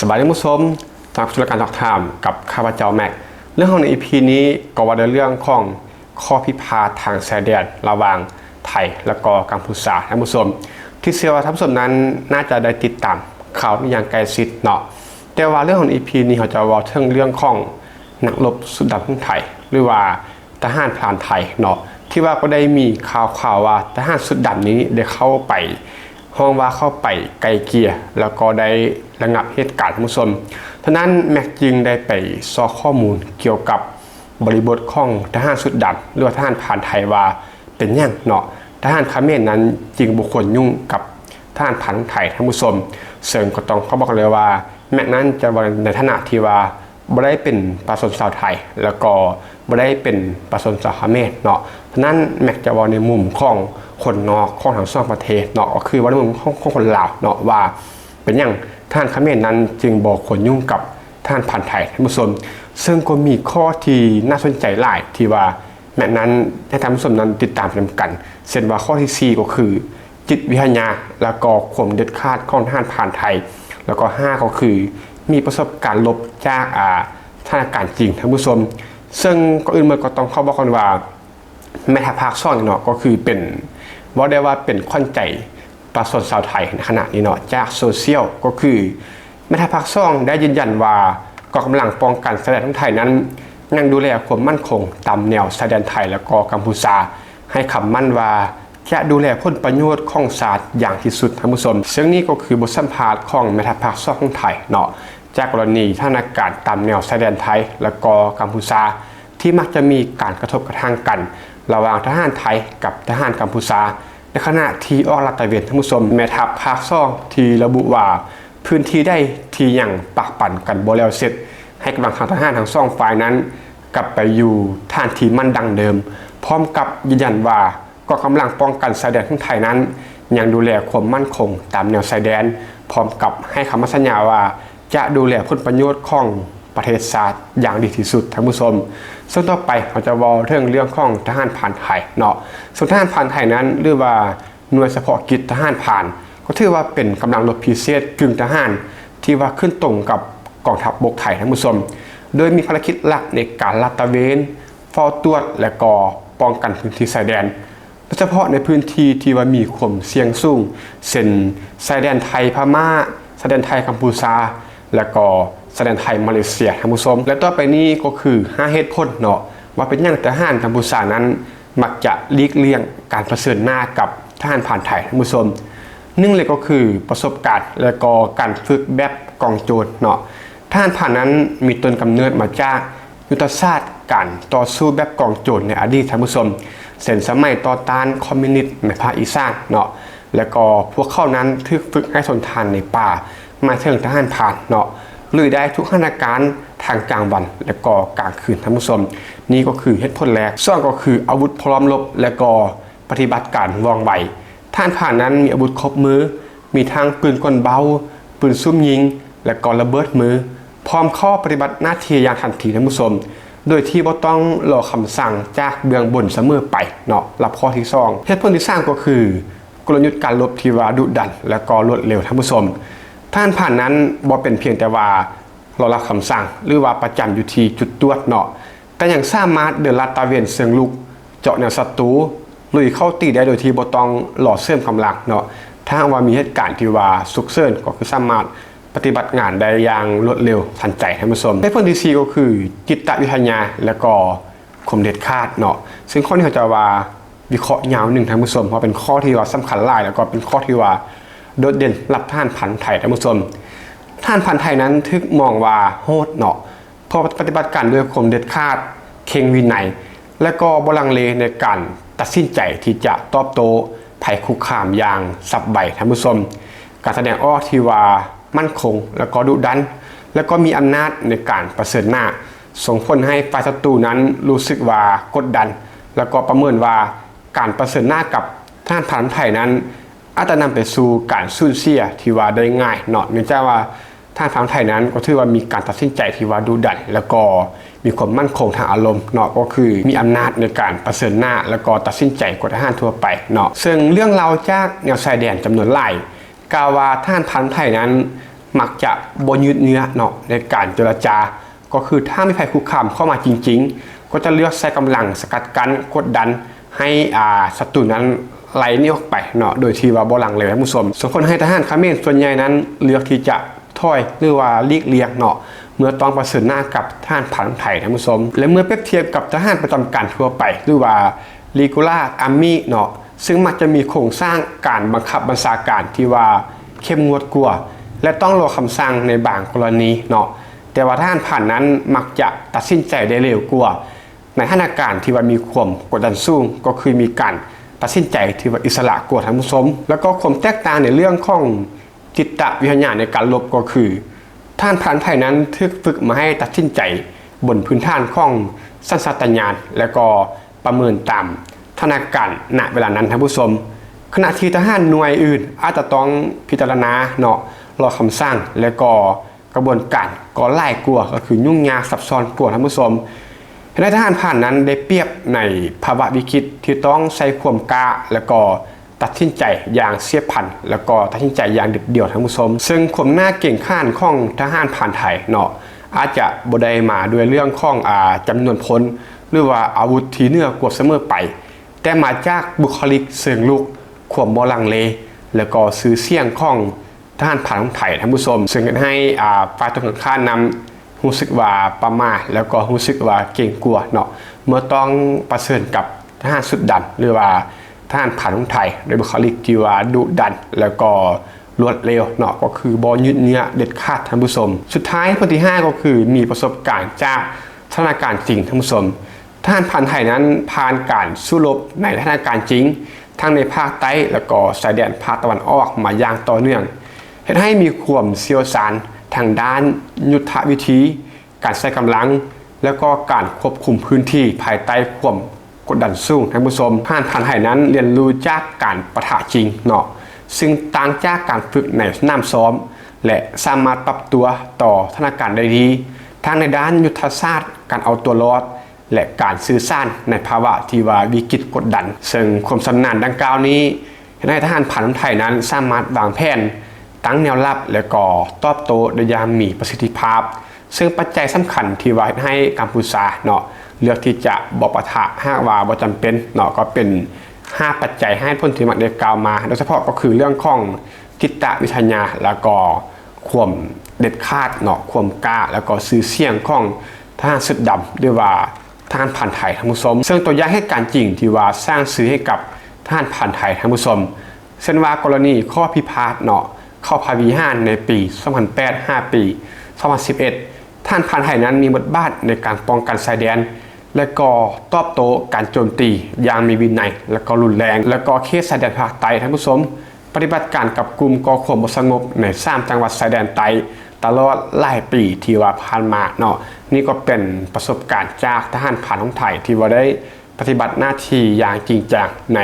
ສະບາຍດີທ່ານຜູ້ຊົມ, ຕາມສູ່ລາຍການຊອກຖາມກັບຂ້າພະເຈົ້າແມັກ. ເລື່ອງຂອງໃນອີພີນີ້ກໍວ່າໃນເລື່ອງຂອງຂໍ້ພິພາດທາງຊາຍແດນລະຫວ່າງໄທ ແລະກໍກັມພູຊາ ທ່ານຜູ້ຊົມ, ທີ່ເຊື່ອວ່າທ່ານຜູ້ຊົມນັ້ນໜ້າຈະໄດ້ຕິດຕາມຂ່າວນີ້ຢ່າງໃກ້ຊິດເນາະ. ແຕ່ວ່າເລື່ອງຂອງໃນອີພີນີ້ ເຮົາຈະເວົ້າເຖິງເລື່ອງຂອງນັກລົບຊຸດດຳຂອງໄທ ຫຼືວ່າ ທະຫານພຣານໄທເນາະ ທີ່ວ່າກໍໄດ້ມີຂ່າວໆວ່າທະຫານຊຸດດຳນີ້ໄດ້ເຂົ້າໄປ ຮ້ອງວ່າເຂົ້າໄປໄກ່ເກ່ຍ ແລ້ວກໍໄດ້ລະງັບເຫດການ ທ່ານຜູ້ຊົມ. ທາງນັ້ນແມັກຈຶ່ງໄດ້ໄປຊອກຂໍ້ມູນກ່ຽວກັບບໍລິບົດຂອງທະຫານຊຸດດຳ ຫຼືວ່າທະຫານພຣານໄທວ່າເປັນຫຍັງເນາະ ທະຫານຂະເໝນນັ້ນຈຶ່ງບໍ່ຄວນຫຍຸ້ງກັບທະຫານພຣານໄທ ທ່ານຜູ້ຊົມ. ເຊິ່ງກໍຕ້ອງຂໍບອກເລີຍວ່າ ແມັກນັ້ນຈະເວົ້າໃນຖານະທີ່ວ່າ ບໍ່ໄດ້ເປັນປະຊາຊົນຊາວໄທ ແລ້ວກໍບໍ່ໄດ້ເປັນປະຊາຊົນຊາວຂະເໝນເນາະ. ທາງນັ້ນແມັກຈະເວົ້າໃນມຸມຂອງຄົນນອກຂອງທັງສອງປະເທດເນາະ ກໍຄືເວົ້າໃນມຸມຂອງ ຂອງຄົນລາວເນາະ ວ່າເປັນຫຍັງທະຫານຂະເໝນນັ້ນຈຶ່ງບໍ່ຄວນຫຍຸ້ງກັບທະຫານພຣານໄທ ທ່ານຜູ້ຊົມ. ເຊິ່ງກໍມີຂໍ້ທີ່ໜ້າສົນໃຈຫຼາຍທີ່ວ່າ ແມັກນັ້ນໃຫ້ທ່ານຜູ້ຊົມນັ້ນຕິດຕາມໄປນຳກັນ ເຊັ່ນວ່າຂໍ້ທີສີ່ກໍຄື ຈິດວິທະຍາ ແລ້ວກໍຄວາມເດັດຂາດຂອງທະຫານພຣານໄທ ແລ້ວກໍຫ້າກໍຄືມີປະສົບການລົບຈາກ ອາ ສະຖານະການຈິງ ທ່ານຜູ້ຊົມ. ເຊິ່ງກ່ອນອື່ນໝົດກໍຕ້ອງຂໍບອກກ່ອນວ່າ ແມ່ທັບພາກສອງນີ້ເນາະ ກໍຄືເປັນ ເວົ້າໄດ້ວ່າເປັນຂວັນໃຈປະຊາຊົນຊາວໄທໃນຂະນະນີ້ເນາະ ຈາກໂຊຊຽວ ກໍຄື ແມ່ທັບພາກສອງໄດ້ຢືນຢັນວ່າ ກອງກຳລັງປ້ອງກັນຊາຍແດນຂອງໄທນັ້ນ ຍັງດູແລຄວາມໝັ້ນຄົງຕາມແນວຊາຍແດນໄທ ແລະກໍກັມພູຊາ ໃຫ້ຄຳໝັ້ນວ່າຈະດູແລຜົນປະໂຫຍດຂອງຊາດຢ່າງທີ່ສຸດ ທ່ານຜູ້ຊົມ. ເຊິ່ງນີ້ກໍຄືບົດສຳພາດຂອງແມ່ທັບພາກສອງຂອງໄທເນາະ ຈາກກໍລະນີສະຖານະການຕາມແນວຊາຍແດນໄທ ແລະກໍກັມພູຊາ ທີ່ມັກຈະມີການກະທົບກະທົ່ງກັນ ລະຫວ່າງທະຫານໄທກັບທະຫານກັມພູຊາ ໃນຂະນະທີ່ອອກລາດຕະເວນ ທ່ານຜູ້ຊົມ. ແມ່ທັບພາກສອງທີ່ລະບຸວ່າ ພື້ນທີ່ໃດທີ່ຍັງປະປັນກັນບໍ່ແລ້ວເສັດ ໃຫ້ກຳລັງທາງທະຫານທັງສອງຝ່າຍນັ້ນ ກັບໄປຢູ່ຖານທີ່ໝັ້ນດັ່ງເດີມ, ພ້ອມກັບຢືນຢັນວ່າ ກອງກຳລັງປ້ອງກັນຊາຍແດນຂອງໄທນັ້ນ ຍັງດູແລຄວາມໝັ້ນຄົງຕາມແນວຊາຍແດນ, ພ້ອມກັບໃຫ້ຄຳໝັ້ນສັນຍາວ່າ ຈະດູແລຜົນປະໂຫຍດຂອງປະເທດຊາດຢ່າງດີທີ່ສຸດ ທ່ານຜູ້ຊົມ. ເຊິ່ງຕໍ່ໄປເຮົາຈະເວົ້າເຖິງເລື່ອງຂອງທະຫານພານໄທເນາະ. ເຊິ່ງທະຫານພານໄທນັ້ນ ຫຼືວ່າໜ່ວຍສະເພາະກິດທະຫານພານ ກໍຖືວ່າເປັນກຳລັງລົບພິເສດກຶ່ງທະຫານ ທີ່ວ່າຂຶ້ນຕົງກັບກອງທັບບົກໄທ ທ່ານຜູ້ຊົມ, ໂດຍມີພາລະກິດຫຼັກໃນການລາດຕະເວນ, ເຝົ້າຕວດ ແລະກໍປ້ອງກັນພື້ນທີ່ຊາຍແດນ. ໂດຍສະເພາະໃນພື້ນທີ່ທີ່ວ່າມີຄວາມສ່ຽງສູງ ເຊັ່ນ ຊາຍແດນໄທພະມ້າ, ຊາຍແດນໄທກັມພູຊາ ແລະກໍຊາຍແດນໄທມາເລເຊຍ ທ່ານຜູ້ຊົມ. ແລະຕໍ່ໄປນີ້ກໍຄືຫ້າເຫດຜົນເນາະ ວ່າເປັນຫຍັງທະຫານກັມພູຊານັ້ນມັກຈະຫຼີກລ່ຽງການປະເຊີນໜ້າກັບທະຫານພານໄທ ທ່ານຜູ້ຊົມ. ໜຶ່ງເລີຍກໍຄືປະສົບການ ແລະກໍການຝຶກແບບກອງໂຈນເນາະ. ທະຫານພານນັ້ນມີຕົ້ນກຳເນີດມາຈາກ ຍຸດທະສາດການຕໍ່ສູ້ແບບກອງໂຈນໃນອະດີດ ທ່ານຜູ້ຊົມ, ເຊັ່ນ ສະໄໝຕໍ່ຕ້ານຄອມມິວນິດໃນພາກອີສານເນາະ, ແລະກໍພວກເຂົານັ້ນຖືກຝຶກໃຫ້ທົນທານໃນປ່າ, ໝາຍເຖິງທະຫານພານເນາະ, ລຸຍໄດ້ທຸກສະຖານະການທັງກາງວັນ ແລະກໍກາງຄືນ ທ່ານຜູ້ຊົມ. ນີ້ກໍຄືເຫດຜົນແລກ. ສອງກໍຄືອາວຸດພ້ອມລົບ ແລະກໍປະຕິບັດການວ່ອງໄວ. ທະຫານພານນັ້ນມີອາວຸດຄົບມື, ມີທັງປືນກົນເບົາ, ປືນສຸມຍິງ ແລະກໍລະເບີດມື, ພ້ອມເຂົ້າປະຕິບັດໜ້າທີ່ຢ່າງທັນທີ ທ່ານຜູ້ຊົມ, ໂດຍທີ່ບໍ່ຕ້ອງລໍຄຳສັ່ງຈາກເບື້ອງບົນສະເໝີໄປເນາະ. ລັບຂໍ້ທີສອງ. ເຫດຜົນທີສາມກໍຄື ກົນລະຍຸດການລົບທີ່ວ່າດຸດັນ ແລະກໍລວດເລັວ ທ່ານຜູ້ຊົມ. ທະຫານພານນັ້ນບໍ່ເປັນພຽງແຕ່ວ່າລໍຮັບຄຳສັ່ງ ຫຼືວ່າປະຈຳຢູ່ທີ່ຈຸດຕວດເນາະ, ແຕ່ຍັງສາມາດເດີນລາດຕະເວນເຊີງລຸກ, ເຈາະແນວສັດຕູ, ລຸຍເຂົ້າຕີໄດ້ໂດຍທີ່ບໍ່ຕ້ອງລໍເສີມກຳລັງເນາະ. ຖ້າຫາກວ່າມີເຫດການທີ່ວ່າສຸກເສີນ ກໍຄືສາມາດປະຕິບັດງານໄດ້ຢ່າງລວດເລັວທັນໃຈ ທ່ານຜູ້ຊົມ. ເຫດຜົນທີສີ່ກໍຄືຈິດຕະວິທະຍາ ແລະກໍຄວາມເດັດຂາດເນາະ, ເຊິ່ງຂໍ້ນີ້ເຂົາເຈົ້າວ່າວິເຄາະຍາວໜຶ່ງ ທ່ານຜູ້ຊົມ, ເພາະເປັນຂໍ້ທີ່ວ່າສຳຄັນຫຼາຍ ແລ້ວກໍເປັນຂໍ້ທີ່ວ່າໂດດເດັ່ນສຳລັບທະຫານພານໄທ ທ່ານຜູ້ຊົມ. ທະຫານພານໄທນັ້ນຖືກມອງວ່າໂຫດເນາະ, ເພາະປະຕິບັດການດ້ວຍຄວາມເດັດຂາດ, ເຄັ່ງວິໄນ ແລະກໍບໍ່ລັງເລໃນການຕັດສິນໃຈທີ່ຈະຕອບໂຕ້ໄພຄຸກຄາມຢ່າງສັບໄວ ທ່ານຜູ້ຊົມ. ການສະແດງອອກທີ່ວ່າໝັ້ນຄົງ ແລະກໍດຸດັນ ແລະກໍມີອຳນາດໃນການປະເຊີນໜ້າ ສົ່ງຜົນໃຫ້ຝ່າຍສັດຕູນັ້ນຮູ້ສຶກວ່າກົດດັນ ແລະກໍປະເມີນວ່າການປະເຊີນໜ້າກັບທະຫານພານໄທນັ້ນ ອາດຈະນຳໄປສູ່ການສູນເສຍທີ່ວ່າໄດ້ງ່າຍເນາະ, ເນື່ອງຈາກວ່າທະຫານຝັ່ງໄທນັ້ນກໍຖືວ່າມີການຕັດສິນໃຈທີ່ວ່າດຸດັນ ແລ້ວກໍມີຄວາມໝັ້ນຄົງທາງອາລົມເນາະ, ກໍຄືມີອຳນາດໃນການປະເຊີນໜ້າ ແລ້ວກໍຕັດສິນໃຈກວ່າທະຫານທົ່ວໄປເນາະ. ເຊິ່ງເລື່ອງເລົ່າຈາກແນວຊາຍແດນຈຳນວນຫຼາຍ ກ່າວວ່າທະຫານພານໄທນັ້ນ ມັກຈະບໍ່ຍືດເຍື້ອເນາະ ໃນການເຈລະຈາ ກໍຄືຖ້າມີໄພຄຸກຄາມເຂົ້າມາຈິງໆ ກໍຈະເລືອກໃຊ້ກຳລັງສະກັດກັ້ນ ກົດດັນໃຫ້ ອາ ສັດຕູນັ້ນໄລ່ໜີອອກໄປເນາະ ໂດຍທີ່ວ່າບໍ່ລັງເລທ່ານຜູ້ຊົມ. ສົ່ງຜົນໃຫ້ທະຫານຂະເໝນສ່ວນໃຫຍ່ນັ້ນເລືອກທີ່ຈະຖອຍ ຫຼືວ່າຫຼີກລ່ຽງເນາະ ເມື່ອຕ້ອງປະເຊີນໜ້າກັບທະຫານພານໄທທ່ານຜູ້ຊົມ. ແລະ ເມື່ອປຽບທຽບກັບທະຫານປະຈຳການທົ່ວໄປ ຫຼືວ່າ Regular Army ເນາະ ຊຶ່ງມັກຈະມີໂຄງສ້າງການບັງຄັບບັນຊາການທີ່ວ່າເຂັ້ມງວດກວ່າ ແລະ ຕ້ອງລໍຄຳສັ່ງໃນບາງກໍລະນີເນາະ ແຕ່ວ່າທະຫານພານນັ້ນມັກຈະຕັດສິນໃຈໄດ້ເລັວກວ່າ ໃນສະຖານະການທີ່ວ່າມີຄວາມກົດດັນສູງ ກໍຄືມີການຕັດສິນໃຈທີ່ວ່າອິດສະຫຼະກວ່າທ່ານຜູ້ຊົມ. ແລ້ວກໍຄວາມແຕກຕ່າງໃນເລື່ອງຂອງຈິດຕະວິທະຍາໃນການລົບ ກໍຄືທະຫານພານໄທນັ້ນຖືກຝຶກມາໃຫ້ຕັດສິນໃຈບົນພື້ນຖານຂອງສັນຊາດຕະຍານ ແລະ ກໍປະເມີນຕາມສະຖານະການນະເວລານັ້ນທ່ານຜູ້ຊົມ. ຂະນະທີ່ທະຫານໜ່ວຍອື່ນອາດຈະຕ້ອງພິຈາລະນາເນາະ ລໍຄຳສັ່ງ ແລະ ກໍ ກະບວນການກໍຫຼາຍກວ່າ ກໍຄືຫຍຸ້ງຍາກຊັບຊ້ອນກວ່າທ່ານຜູ້ຊົມ. ເຮັດໃຫ້ທະຫານພານນັ້ນໄດ້ປຽບໃນພາວະວິກິດທີ່ຕ້ອງໃຊ້ຄວາມກ້າ ແລະ ກໍຕັດສິນໃຈຢ່າງຊຽບພັນ ແລະ ກໍຕັດສິນໃຈຢ່າງເດັດດ່ຽວທ່ານຜູ້ຊົມ. ເຊິ່ງຄວາມໜ້າເກງຂານຂອງທະຫານພານໄທເນາະ ອາດຈະບໍ່ໄດ້ມາດ້ວຍເລື່ອງຂອງ ອາ ຈຳນວນພົນ ຫຼືວ່າອາວຸດທີ່ເໜືອກວ່າສະເໝີໄປ, ແຕ່ມາຈາກບຸກຄະລິກເຊີງລຸກ, ຄວາມບໍ່ລັງເລ ແລະ ກໍຊື່ສຽງຂອງ ທະຫານພານຂອງໄທທ່ານຜູ້ຊົມ, ເຊິ່ງເຮັດໃຫ້ ອາ ຝ່າຍຕົງກັນຂ້າມນັ້ນຮູ້ສຶກວ່າປະໝ່າ ແລ້ວກໍຮູ້ສຶກວ່າເກງກົວເນາະ ເມື່ອຕ້ອງປະເຊີນກັບທະຫານຊຸດດຳ ຫຼືວ່າທະຫານພານຂອງໄທ ໂດຍບຸກຄະລິກທີ່ວ່າດຸດັນ ແລ້ວກໍລວດເລັວເນາະ ກໍຄືບໍ່ຍືດເຍື້ອເດັດຂາດທ່ານຜູ້ຊົມ. ສຸດທ້າຍ ຜົນທີຫ້າ ກໍຄືມີປະສົບການຈາກສະຖານະການຈິງທ່ານຜູ້ຊົມ. ທະຫານພານໄທນັ້ນຜ່ານການສູ້ລົບໃນສະຖານະການຈິງ ທັງໃນພາກໃຕ້ ແລະ ກໍຊາຍແດນພາກຕາເວັນອອກມາຢ່າງຕໍ່ເນື່ອງ, ເຮັດໃຫ້ມີຄວາມຊ່ຽວຊານທາງດ້ານຍຸດທະວິທີ, ການໃຊ້ກຳລັງ ແລະ ກໍການຄວບຄຸມພື້ນທີ່ພາຍໃຕ້ຄວາມກົດດັນສູງ. ທ່ານຜູ້ຊົມ, ທະຫານພານໄທນັ້ນຮຽນຮູ້ຈາກການປະທະຈິງເນາະ, ຊຶ່ງຕ່າງຈາກການຝຶກໃນສະໜາມຊ້ອມ ແລະ ສາມາດປັບຕົວຕໍ່ສະຖານະການໄດ້ດີ, ທັງໃນດ້ານຍຸດທະສາດ, ການເອົາຕົວລອດ ແລະ ການສື່ສານໃນພາວະທີ່ວ່າວິກິດກົດດັນ, ເຊິ່ງຄວາມຊຳນານດັ່ງກ່າວນີ້ເຮັດໃຫ້ທະຫານພານຂອງໄທນັ້ນສາມາດວາງແຜນ, ຕັ້ງແນວຮັບ ແລະ ກໍຕອບໂຕ້ໄດ້ຢ່າງມີປະສິດທິພາບ. ເຊິ່ງປັດໄຈສຳຄັນທີ່ວ່າເຮັດໃຫ້ກຳປູຊາເນາະ ເລືອກທີ່ຈະບໍ່ປະທະຫາກວ່າບໍ່ຈຳເປັນເນາະ ກໍເປັນຫ້າປັດໄຈໃຫ້ຜົນທີ່ມັກໄດ້ກ່າວມາ, ໂດຍສະເພາະກໍຄືເລື່ອງຂອງຈິດຕະວິທະຍາ ແລ້ວກໍ ຄວາມເດັດຂາດເນາະ, ຄວາມກ້າ ແລ້ວກໍຊື່ສຽງຂອງທະຫານຊຸດດຳ ຫຼືວ່າທະຫານພານໄທທ່ານຜູ້ຊົມ. ເຊິ່ງຕົວຢ່າງເຫດການຈິງທີ່ວ່າສ້າງຊື່ໃຫ້ກັບທະຫານພານໄທທ່ານຜູ້ຊົມ, ເຊັ່ນວ່າກໍລະນີຂໍ້ພິພາດເນາະ ເຂົ້າພະວິຫານໃນປີສອງພັນແປດ ຫາປີສອງພັນສິບເອັດ ທະຫານພານໄທນັ້ນມີບົດບາດໃນການປ້ອງກັນຊາຍແດນ ແລະ ກໍຕອບໂຕ້ການໂຈມຕີຢ່າງມີວິໄນ ແລະ ກໍຮຸນແຮງ ແລະ ກໍເຂດຊາຍແດນພາກໃຕ້ທ່ານຜູ້ຊົມ ປະຕິບັດການກັບກຸ່ມກໍ່ຄວາມບໍ່ສະຫງົບໃນສາມຈັງຫວັດຊາຍແດນໃຕ້ຕະຫຼອດຫຼາຍປີທີ່ວ່າຜ່ານມາເນາະ. ນີ້ກໍເປັນປະສົບການຈາກທະຫານພານຂອງໄທທີ່ວ່າໄດ້ປະຕິບັດໜ້າທີ່ຢ່າງຈິງຈັງໃນ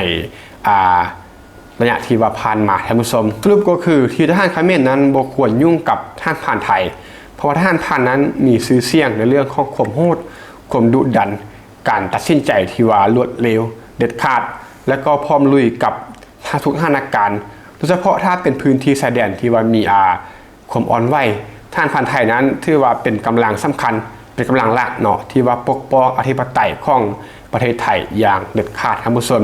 ອາ ໄລຍະທີ່ວ່າຜ່ານມາທ່ານຜູ້ຊົມ. ສະຫຼຸບກໍຄືທີ່ທະຫານຂະເໝນນັ້ນບໍ່ຄວນຫຍຸ້ງກັບທະຫານພານໄທ ເພາະວ່າທະຫານພານນັ້ນມີຊື່ສຽງໃນເລື່ອງຂອງຄວາມໂຫດ, ຄວາມດຸດັນ, ການຕັດສິນໃຈທີ່ວ່າລວດເລັວ, ເດັດຂາດ ແລະ ກໍພ້ອມລຸຍກັບ ທຸກສະຖານະການ, ໂດຍສະເພາະຖ້າເປັນພື້ນທີ່ຊາຍແດນທີ່ວ່າມີ ອາ ຄວາມອ່ອນໄຫວ. ທະຫານພານໄທນັ້ນຖືວ່າເປັນກຳລັງສຳຄັນ, ເປັນກຳລັງຫຼັກເນາະ ທີ່ວ່າປົກປ້ອງອະທິປະໄຕຂອງປະເທດໄທຢ່າງເດັດຂາດທ່ານຜູ້ຊົມ.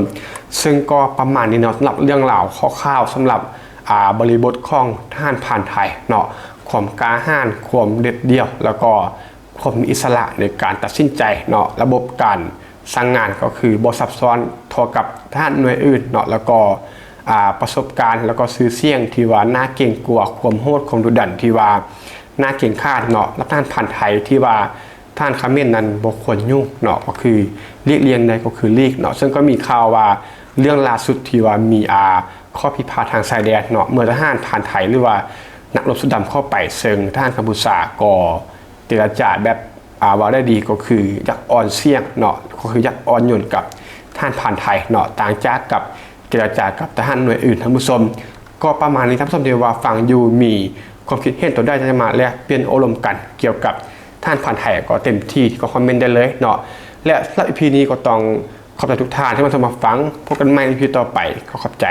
ເຊິ່ງກໍປະມານນີ້ເນາະ ສຳລັບເລື່ອງລາວຄ່າວໆ ສຳລັບ ອາ ບໍລິບົດຂອງທະຫານພານໄທເນາະ, ຄວາມກ້າຫານ, ຄວາມເດັດດ່ຽວ ແລ້ວກໍ ຄວາມມີອິດສະຫຼະໃນການຕັດສິນໃຈເນາະ, ລະບົບການສັ່ງງານກໍຄືບໍ່ຊັບຊ້ອນເທົ່າກັບທະຫານໜ່ວຍອື່ນເນາະ, ແລ້ວກໍ ອາ ປະສົບການ ແລ້ວກໍຊື່ສຽງທີ່ວ່າໜ້າເກງກົວ, ຄວາມໂຫດ, ຄວາມດຸດັນທີ່ວ່າໜ້າເກງຂາດເນາະ, ລັດຖະບານໄທທີ່ວ່າທະຫານຂະເໝນນັ້ນບໍ່ຄວນຫຍຸ້ງເນາະ, ກໍຄືຫຼີກລ່ຽງໄດ້ກໍຄືຫຼີກເນາະ. ເຊິ່ງກໍມີຂ່າວວ່າເລື່ອງລ່າສຸດທີ່ວ່າມີ ອາ ຂໍ້ພິພາດທາງຊາຍແດນເນາະ, ເມື່ອທະຫານຜ່ານໄທ ຫຼືວ່ານັກລົບຊຸດດຳເຂົ້າໄປ, ເຊິ່ງທະຫານກຳປູຊາກໍ ເຈລະຈາແບບ ອາ ເວົ້າໄດ້ດີກໍຄືຢາກອ່ອນສຽງເນາະ, ກໍຄືຢາກອ່ອນໂຍນກັບທະຫານຜ່ານໄທເນາະ, ຕ່າງຈາກກັບເຈລະຈາກັບທະຫານໜ່ວຍອື່ນ. ທ່ານຜູ້ຊົມ ກໍປະມານນີ້, ທ່ານຜູ້ຊົມທີ່ວ່າຟັງຢູ່ມີຄວາມຄິດເຫັນຕົວໃດ ຈະມາແລກປ່ຽນໂອ້ລົມກັນກ່ຽວກັບທະຫານຜ່ານໄທ ກໍເຕັມທີ່ ກໍຄອມເມັນໄດ້ເລີຍເນາະ. ແລະ ສຳລັບ ອີ ພີ ນີ້ກໍຕ້ອງຂອບໃຈທຸກທ່ານທີ່ມາຊົມມາຟັງ. ພົບກັນໃໝ່ ອີ ພີ ຕໍ່ໄປ. ຂໍຂອບໃຈ.